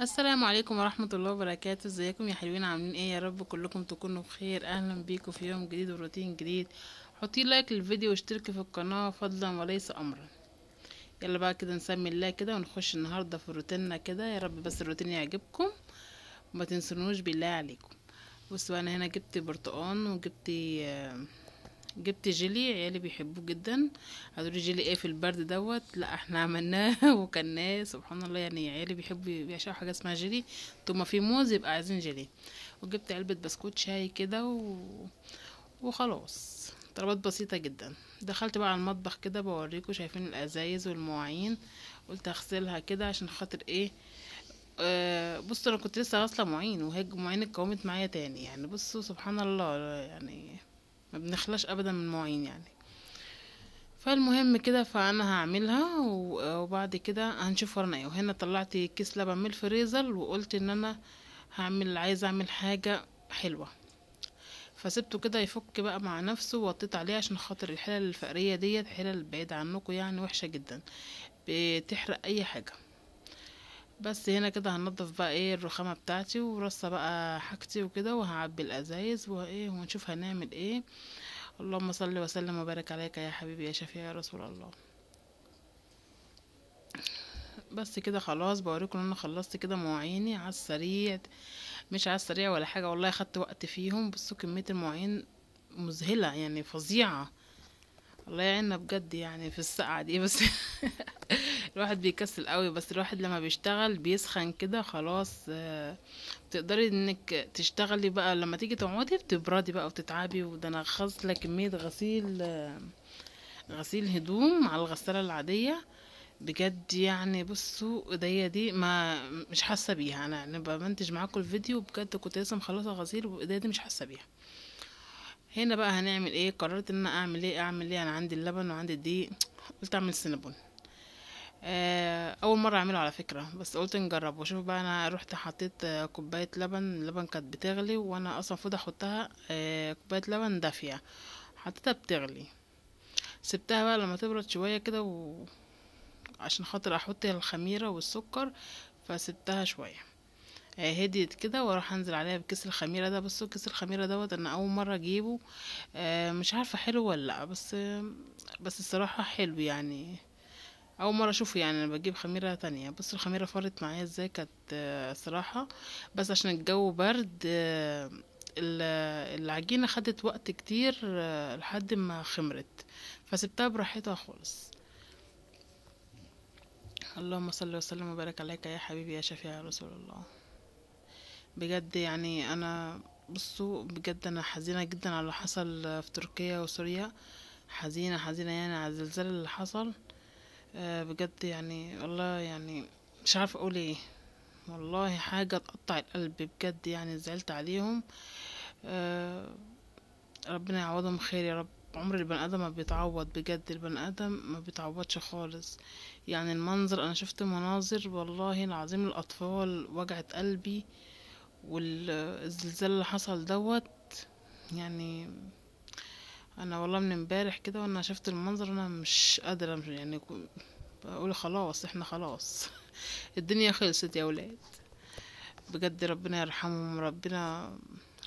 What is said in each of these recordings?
السلام عليكم ورحمة الله وبركاته. ازيكم يا حلوين؟ عاملين ايه؟ يا رب كلكم تكونوا بخير. اهلا بيكم في يوم جديد وروتين جديد. حطي like للفيديو واشتركي في القناة فضلا وليس امرا. يلا بقى كده نسمي الله كده ونخش النهاردة في روتيننا كده. يا رب بس الروتين يعجبكم وما تنسونوش بالله عليكم. بصوا انا هنا جبت برتقان وجبت جبت جيلي، عيالي بيحبوه جدا. هتقولي جيلي ايه في البرد دوت؟ لا احنا عملناه وكلناه سبحان الله. يعني عيالي بيحبوا بيعشقوا حاجة اسمها جيلي، طول ما في موز يبقى عايزين جيلي. وجبت علبة بسكوت شاي كده وخلاص، طلبات بسيطة جدا. دخلت بقى على المطبخ كده بوريكم، شايفين الازايز والمواعين، قلت اغسلها كده عشان خاطر ايه. بصوا انا كنت لسه غاسله مواعين وهي المواعين اتكومت معايا تاني. يعني بصوا سبحان الله، يعني ما بنخلاش ابدا من المواعين يعني. فالمهم كده فانا هعملها وبعد كده هنشوف ورانا ايه. وهنا طلعت كيس لبن من الفريزر وقلت ان انا هعمل، عايزه اعمل حاجة حلوة، فسبته كده يفك بقى مع نفسه ووطيت عليه عشان خاطر الحلل الفقريه ديت، حلل بعيد عنكم يعني وحشة جدا، بتحرق اي حاجة. بس هنا كده هنضف بقى ايه الرخامه بتاعتي ورصه بقى حاجتي وكده، وهعبي الازايز وايه ونشوف هنعمل ايه. اللهم صل وسلم وبارك عليك يا حبيبي يا شفيع يا رسول الله. بس كده خلاص بوريكم ان انا خلصت كده مواعيني على السريع، مش على السريع ولا حاجة والله، خدت وقت فيهم. بصوا كمية المواعين مذهلة يعني فظيعة، الله يعيننا بجد يعني في السقعه دي. بس الواحد بيكسل قوي، بس الواحد لما بيشتغل بيسخن كده خلاص. بتقدري انك تشتغلي بقى، لما تيجي تقعدي بتبردي بقى وتتعبي. وده انا غسله كمية غسيل، غسيل هدوم على الغسالة العادية بجد يعني. بصوا ايديا دي ما مش حاسه بيها، انا يعني بمنتج معاكم الفيديو بجد كنت لسه مخلصة غسيل وايديا دي مش حاسه بيها. هنا بقى هنعمل ايه؟ قررت ان انا اعمل ايه، اعمل ايه، انا عندي اللبن وعندي الدقيق، قلت اعمل سينابون. اول مرة اعمله على فكرة، بس قلت نجربه. وشوف بقى انا رحت حطيت كوباية لبن، اللبن كانت بتغلي وانا اصلا المفروض احطها كوباية لبن دافيه، حطيتها بتغلي، سبتها بقى لما تبرد شوية كده عشان خاطر احط الخميره والسكر، فسبتها شوية هديت كده، واروح انزل عليها بكيس الخميره ده. بصوا كيس الخميره دوت انا اول مرة اجيبه، مش عارفه حلو ولا لا، بس الصراحة حلو يعني، اول مرة اشوفه يعني. انا بجيب خميره تانية. بصوا الخميره فرت معايا ازاي، كانت صراحة بس عشان الجو برد العجينة خدت وقت كتير لحد ما خمرت، فسبتها براحتها خالص. اللهم صل وسلم وبارك عليك يا حبيبي يا شفيع يا رسول الله. بجد يعني انا بصوا بجد انا حزينة جدا على اللي حصل في تركيا وسوريا، حزينة حزينة يعني على الزلزال اللي حصل. بجد يعني والله يعني مش عارفه اقول ايه، والله حاجة تقطع القلب بجد يعني، زعلت عليهم. ربنا يعوضهم خير يا رب. عمر البني ادم ما بيتعوض بجد، البني ادم ما بيتعوضش خالص يعني. المنظر انا شفت مناظر والله العظيم، الاطفال وجعت قلبي، والزلزال اللي حصل دوت يعني. انا والله من امبارح كده وانا شفت المنظر انا مش قادرة يعني، بقول خلاص احنا خلاص الدنيا خلصت يا ولاد بجد. ربنا يرحمهم،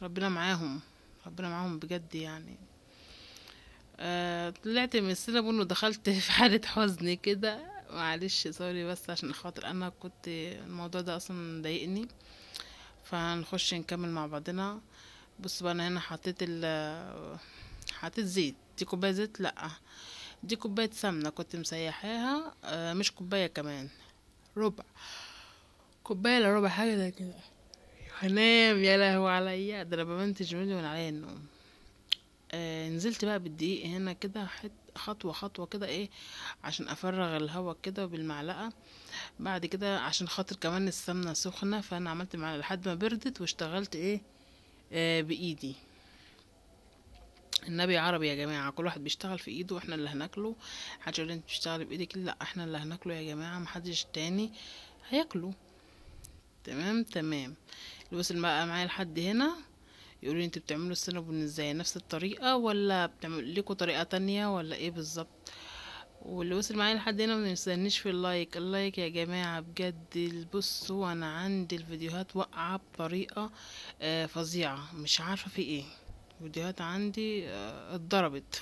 ربنا معاهم، ربنا معاهم بجد يعني. طلعت من السينابون ودخلت في حالة حزن كده، معلش sorry، بس عشان خاطر انا كنت الموضوع ده اصلا ضايقني. فهنخش نكمل مع بعضنا. بصوا بقى انا هنا حطيت حطيت زيت، دي كوباية زيت، لا دي كوباية سمنه كنت مسيحاها، مش كوباية كمان، ربع كوباية الا ربع حاجة زي كده. هنام يا لهوي عليا، ده انا بمنتج مني وانا عليا النوم. نزلت بقى بالدقيق هنا كده خطوة خطوة كده ايه عشان افرغ الهواء كده بالمعلقه. بعد كده عشان خاطر كمان السمنة سخنة، فانا عملت معلقه لحد ما بردت واشتغلت ايه بايدي. النبي عربي يا جماعة، كل واحد بيشتغل في ايده واحنا اللي هناكله. محدش يقول انت بتشتغلي بايدك، لا احنا اللي هناكله يا جماعة، محدش تاني هياكله. تمام تمام. اللي وصل بقى معايا لحد هنا يقولوا لي انتوا بتعملوا السينابون ازاي، نفس الطريقة ولا بتعملوا لكم طريقه تانية ولا ايه بالظبط؟ واللي وصل معايا لحد هنا ما ينسانيش في ال like، ال like يا جماعة بجد. بصوا انا عندي الفيديوهات واقعه بطريقة فظيعة، مش عارفه في ايه، الفيديوهات عندي اتضربت،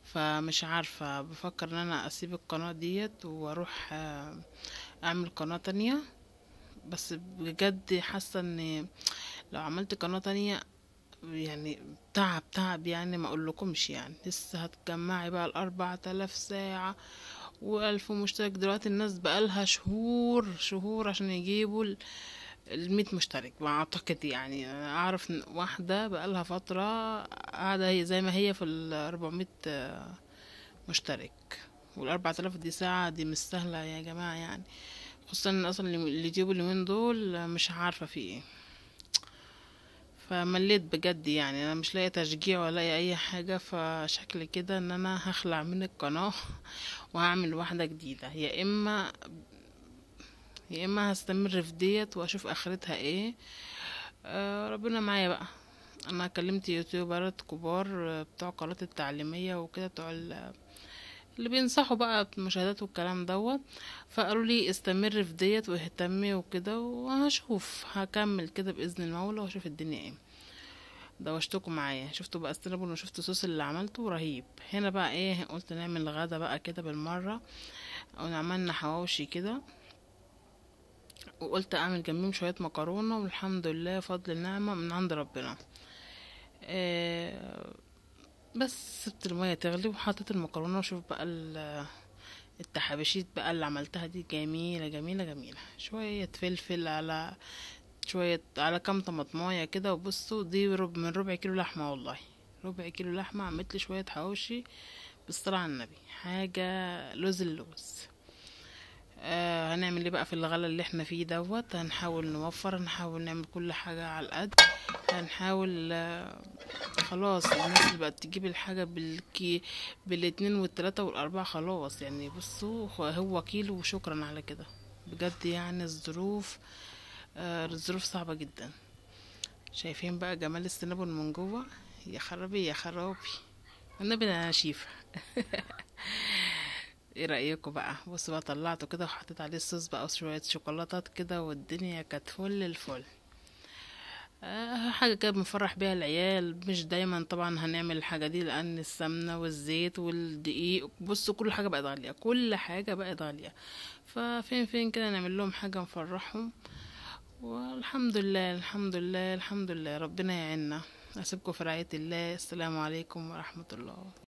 فمش عارفه، بفكر ان انا اسيب القناة ديت واروح اعمل قناة تانية. بس بجد حاسه ان لو عملت قناة تانية يعني تعب تعب، يعني ما اقولكمش، يعني لسه هتجمعي بقى 4000 ساعة و1000 مشترك. دلوقتي الناس بقالها شهور شهور عشان يجيبوا 100 مشترك، ما اعتقد. يعني انا اعرف واحدة بقالها فترة قاعدة هي زي ما هي في 400 مشترك، وال4000 دي ساعة، دي مش سهلة يا جماعة يعني، خصوصا ان اصلا اليوتيوب اليومين دول مش عارفة في ايه. فمليت بجد يعني، انا مش لاقيه تشجيع ولا لاقيه اي حاجة، فشكل كده ان انا هخلع من القناة وهعمل واحدة جديدة، يا اما هستمر في ديت واشوف اخرتها ايه. ربنا معايا بقى. انا كلمت يوتيوبرات كبار بتوع قناة التعليمية وكده، بتوع اللي بينصحوا بقى بالمشاهدات والكلام دوت، فقالوا لي استمر في ديت واهتمي وكده، وهشوف هكمل كده باذن المولى واشوف الدنيا ايه. دوشتكم معايا، شفتوا بقى السينابون وشفتوا الصوص اللي عملته رهيب. هنا بقى ايه، قلت نعمل غدا بقى كده بالمرة، عملنا حواوشي كده، وقلت اعمل جنبهم شوية مكرونه، والحمد لله فضل النعمة من عند ربنا. بس سبت المية تغلي وحطيت المكرونه، وشوف بقى التحابشيت بقى اللي عملتها دي جميلة جميلة جميلة، شوية فلفل على شوية على كام طماطمايه كده. وبصوا دي من ربع كيلو لحمه، والله ربع كيلو لحمه عملت لي شوية حواوشي بالصلاة على النبي، حاجة لوز اللوز. هنعمل ايه بقى في الغلا اللي احنا فيه دوت؟ هنحاول نوفر، هنحاول نعمل كل حاجة على القد، هنحاول خلاص الناس اللي بقت تجيب الحاجة بالاتنين والتلاتة والاربعة خلاص يعني. بصوا هو كيلو وشكرا على كده بجد يعني. الظروف صعبة جدا. شايفين بقى جمال السينابون من جوه؟ يا خرابي يا خرابي، النبي انا شيفة. ايه رايكم بقى؟ بصوا بقى طلعته كده وحطيت عليه الصوص بقى وشوية شوكولاتات كده، والدنيا كانت فل الفل. حاجة كده بنفرح بيها العيال. مش دايما طبعا هنعمل الحاجة دي، لان السمنة والزيت والدقيق بصوا كل حاجة بقت غالية، كل حاجة بقت غالية، ففين فين كده نعمل لهم حاجة نفرحهم. والحمد لله الحمد لله الحمد لله، ربنا يعيننا. اسيبكم في رعاية الله. السلام عليكم ورحمة الله.